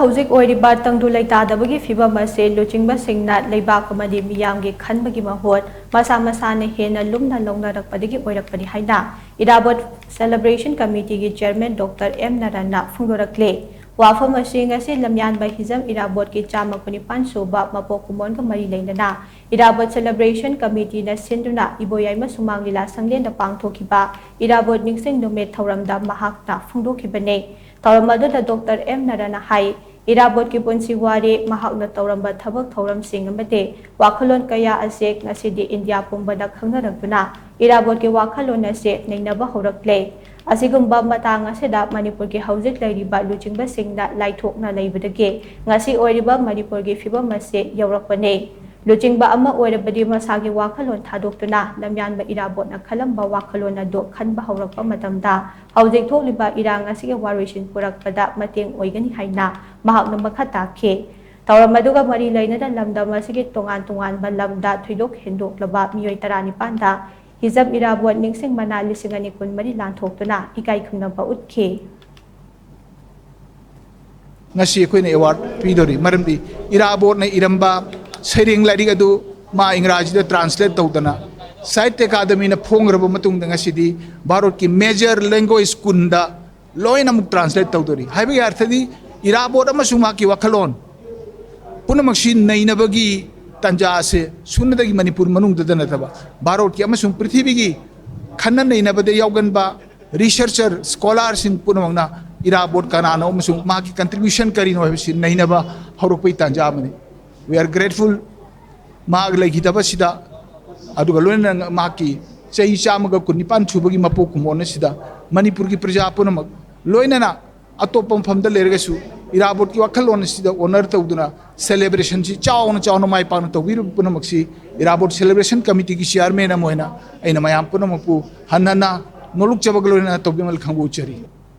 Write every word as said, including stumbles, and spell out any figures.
ꯍꯧꯖꯤꯛ ꯑꯣꯏꯔꯤꯕ ꯇꯪꯗꯨ ꯂꯩꯇꯥꯗꯕꯒꯤ ꯐꯤꯕꯝ ꯑꯁꯤ ꯂꯨꯆꯤꯡꯕꯁꯤꯡꯅ ꯂꯩꯕꯥꯛ ꯑꯃꯗꯤ ꯃꯤꯌꯥꯝꯒꯤ ꯈꯟꯕꯒꯤ ꯃꯍꯨꯠ ꯃꯁꯥ ꯃꯁꯥꯅ ꯍꯦꯟꯅ ꯂꯨꯝꯅ ꯂꯧꯅꯔꯛꯄꯗꯒꯤ ꯑꯣꯏꯔꯛꯄꯅꯤ ꯍꯥꯏꯅ ꯏꯔꯥꯕꯣꯠ ꯁꯦꯂꯦꯕ꯭ꯔꯦꯁꯟ ꯀꯃꯤꯇꯤꯒꯤ ꯆꯤꯌꯔꯃꯦꯟ ꯗꯣꯛꯇꯔ ꯑꯦꯝ ꯅꯥꯔꯥꯅ ꯐꯣꯡꯗꯣꯔꯛꯂꯦ꯫ ꯋꯥꯐꯝ ꯑꯁꯤ ꯉꯁꯤ ꯂꯝꯌꯥꯟꯕ ꯍꯤꯖꯝ ꯏꯔꯥꯕꯣꯠꯀꯤ ꯆꯥꯝꯃ ꯀꯨꯟꯅꯤꯄꯥꯟ ꯁꯨꯕ ꯃꯄꯣꯛ ꯀꯨꯝꯑꯣꯟꯒ ꯃꯔꯤ ꯂꯩꯅꯅ ꯏꯔꯥꯕꯣꯠ ꯁꯦꯂꯦꯕ꯭ꯔꯦꯁꯟ ꯀꯃꯤꯇꯤꯅ ꯁꯤꯟꯗꯨꯅ ꯏꯕꯣꯌꯥꯏꯃ ꯁꯨꯃꯥꯡ ꯂꯤꯂꯥ ꯁꯪꯂꯦꯟꯗ ꯄꯥꯡꯊꯣꯛꯈꯤꯕ ꯏꯔꯥꯕꯣꯠ ꯅꯤꯡꯁꯤꯡ ꯅꯨꯃꯤꯠ ꯊꯧꯔꯝꯗ ꯃꯍꯥꯛꯅ ꯐꯣꯡꯗꯣꯛꯈꯤꯕꯅꯤ꯫ ꯊꯧꯔꯝ ꯑꯗꯨꯗ ꯗꯣꯛꯇꯔ ꯑꯦꯝ ꯅꯥꯔꯥꯅ ꯍꯥꯏ, ꯏꯔꯥꯕꯣꯠꯀꯤ ꯄꯨꯟꯁꯤ ꯋꯥꯔꯤ, ꯃꯍꯥꯛꯅ ꯇꯧꯔꯝꯕ ꯊꯕꯛ ꯊꯧꯔꯝꯁꯤꯡ ꯑꯃꯗꯤ ꯋꯥꯈꯜꯂꯣꯟ ꯀꯌꯥ ꯑꯁꯤ ꯉꯁꯤꯗꯤ ꯏꯟꯗꯤꯌꯥ ꯄꯨꯝꯕꯗ ꯈꯪꯅꯔꯛꯇꯨꯅ ꯏꯔꯥꯕꯣꯠꯀꯤ ꯋꯥꯈꯜꯂꯣꯟ ꯑꯁꯤ ꯅꯩꯅꯕ ꯍꯧꯔꯛꯂꯦ꯫ ꯑꯁꯤꯒꯨꯝꯕ ꯃꯇꯥꯡ ꯑꯁꯤꯗ ꯃꯅꯤꯄꯨꯔꯒꯤ ꯍꯧꯖꯤꯛ ꯂꯩꯔꯤꯕ ꯂꯨꯆꯤꯡꯕꯁꯤꯡꯅ ꯂꯥꯏꯊꯣꯛꯅ ꯂꯩꯕꯗꯒꯤ ꯉꯁꯤ ꯑꯣꯏꯔꯤꯕ ꯃꯅꯤꯄꯨꯔꯒꯤ ꯐꯤꯕꯝ ꯑꯁꯤ ꯌꯧꯔꯛꯄꯅꯤ꯫ ꯂꯨꯆꯤꯡꯕ ꯑꯃ ꯑꯣꯏꯔꯕꯗꯤ ꯃꯁꯥꯒꯤ ꯋꯥꯈꯜꯂꯣꯟ ꯊꯥꯗꯣꯛꯇꯨꯅ ꯂꯝꯌꯥꯟꯕ ꯏꯔꯥꯕꯣꯠꯅ ꯈꯜꯂꯝꯕ ꯋꯥꯈꯜꯂꯣꯟ ꯑꯗꯨ ꯈꯟꯕ ꯍꯧꯔꯛꯄ ꯃꯇꯝꯗ ꯍꯧꯖꯤꯛ ꯊꯣꯛꯂꯤꯕ ꯏꯔꯥꯡ ꯑꯁꯤꯒꯤ ꯋꯥꯔꯣꯏꯁꯤꯟ ꯄꯨꯔꯛꯄꯗ ꯃꯇꯦꯡ ꯑꯣꯏꯒꯅꯤ ꯍꯥꯏꯅ ꯃꯍꯥꯛꯅ ꯃꯈꯥ ꯇꯥꯈꯤ꯫ ꯊꯧꯔꯝ ꯑꯗꯨꯒ ꯃꯔꯤ ꯂꯩꯅꯅ ꯂꯝꯗꯝ ꯑꯁꯤꯒꯤ ꯇꯣꯉꯥꯟ ꯇꯣꯉꯥꯟꯕ ꯂꯝꯗ ꯊꯣꯏꯗꯣꯛ ꯍꯦꯟꯗꯣꯛꯂꯕ ꯃꯤꯑꯣꯏ ꯇꯔꯥꯅꯤꯄꯥꯟꯗ ꯍꯤꯖꯝ ꯏꯔꯥꯕꯣꯠ ꯅꯤꯡꯁꯤꯡ ꯃꯅꯥ ꯂꯤꯁꯤꯡ ꯑꯅꯤ ꯀꯨꯟ ꯃꯔꯤ ꯂꯥꯟꯊꯣꯛꯇꯨꯅ ꯏꯀꯥꯏ ꯈꯨꯝꯅꯕ ꯎꯠꯈꯤ꯫ ꯉꯁꯤ ꯑꯩꯈꯣꯏꯅ ꯑꯦꯋꯥꯔꯗ ꯄꯤꯗꯣꯔꯤ꯫ ꯃꯔꯝꯗꯤ ꯏꯔꯥꯕꯣꯠꯅ ꯏꯔꯝꯕ ꯁꯩꯔꯦꯡ ꯂꯥꯏꯔꯤꯛ ꯑꯗꯨ ꯃꯥ ꯏꯪꯒ꯭ꯔꯥꯖꯤꯗ ꯇ꯭ꯔꯥꯟꯁꯂꯦꯠ ꯇꯧꯗꯅ ꯁꯥꯍꯤꯇ꯭ꯌ ꯑꯦꯀꯥꯗꯃꯤꯅ ꯐꯣꯡꯈ꯭ꯔꯕ ꯃꯇꯨꯡꯗ ꯉꯁꯤꯗꯤ ꯚꯥꯔꯠꯀꯤ ꯃꯦꯖꯔ ꯂꯦꯡꯒ꯭ꯋꯦꯖ ꯀꯨꯟꯗ ꯂꯣꯏꯅ ꯑꯃꯨꯛ ꯇ꯭ꯔꯥꯟꯁꯂꯦꯠ ꯇꯧꯗꯣꯔꯤ꯫ ꯍꯥꯏꯕꯒꯤ ꯑꯔꯊꯗꯤ ꯏꯔꯥꯕꯣꯠ ꯑꯃꯁꯨꯡ ꯃꯍꯥꯛꯀꯤ ꯋꯥꯈꯜꯂꯣꯟ ꯄꯨꯝꯅꯃꯛꯁꯤ ꯅꯩꯅꯕꯒꯤ ꯇꯥꯟꯖꯥ ꯑꯁꯦ ꯁꯨꯞꯅꯇꯒꯤ ꯃꯅꯤꯄꯨꯔ ꯃꯅꯨꯡꯗꯇ ꯅꯠꯇꯕ ꯚꯥꯔꯠꯀꯤ ꯑꯃꯁꯨꯡ ꯄ꯭ꯔꯤꯊꯤꯕꯤꯒꯤ ꯈꯟꯅ ꯅꯩꯅꯕꯗ ꯌꯥꯎꯒꯟꯕ ꯔꯤꯁꯔꯆꯔ, ꯁ꯭ꯀꯣꯂꯥꯔꯁꯤꯡ ꯄꯨꯝꯅꯃꯛꯅ ꯏꯔꯥꯕꯣꯠ ꯀꯅꯥꯅꯣ ꯑꯃꯁꯨꯡ ꯃꯍꯥꯛꯀꯤ ꯀꯟꯇ꯭ꯔꯤꯕ꯭ꯌꯨꯁꯟ ꯀꯔꯤꯅꯣ ꯍꯥꯏꯕꯁꯤ ꯅꯩꯅꯕ ꯍꯧꯔꯛꯄꯒꯤ ꯇꯥꯟꯖꯥ ꯑꯃꯅꯤ꯫ We are grateful ꯃꯍꯥꯛ ꯂꯩꯈꯤꯗꯕꯁꯤꯗ, ꯑꯗꯨꯒ ꯂꯣꯏꯅꯅ ꯃꯍꯥꯛꯀꯤ ꯆꯍꯤ ꯆꯥꯝꯃꯒ ꯀꯨꯟꯅꯤꯄꯥꯟ ꯁꯨꯕꯒꯤ ꯃꯄꯣꯛ ꯀꯨꯝꯑꯣꯟ ꯑꯁꯤꯗ ꯃꯅꯤꯄꯨꯔꯒꯤ ꯄ꯭ꯔꯖꯥ ꯄꯨꯝꯅꯃꯛ, ꯂꯣꯏꯅꯅ ꯑꯇꯣꯞꯄ ꯃꯐꯝꯗ ꯂꯩꯔꯒꯁꯨ ꯏꯔꯥꯕꯣꯠꯀꯤ ꯋꯥꯈꯜꯂꯣꯟ ꯑꯁꯤꯗ ꯑꯣꯅꯔ ꯇꯧꯗꯨꯅ ꯁꯦꯂꯦꯕ꯭ꯔꯦꯁꯟꯁꯤ ꯆꯥꯎꯅ ꯆꯥꯎꯅ ꯃꯥꯏ ꯄꯥꯛꯅ ꯇꯧꯕꯤꯔꯤꯕ ꯄꯨꯝꯅꯃꯛꯁꯤ ꯏꯔꯥꯕꯣꯠ ꯁꯦꯂꯦꯕ꯭ꯔꯦꯁꯟ ꯀꯃꯤꯇꯤꯒꯤ ꯆꯤꯌꯥꯔꯃꯦꯟ ꯑꯃ ꯑꯣꯏꯅ ꯑꯩꯅ ꯃꯌꯥꯝ ꯄꯨꯝꯅꯃꯛꯄꯨ ꯍꯟꯅ ꯍꯟꯅ ꯅꯣꯂꯨꯛꯆꯕꯒ ꯂꯣꯏꯅꯅ ꯇꯧꯕꯤꯃꯜ ꯈꯪꯕ ꯎꯠꯆꯔꯤ꯫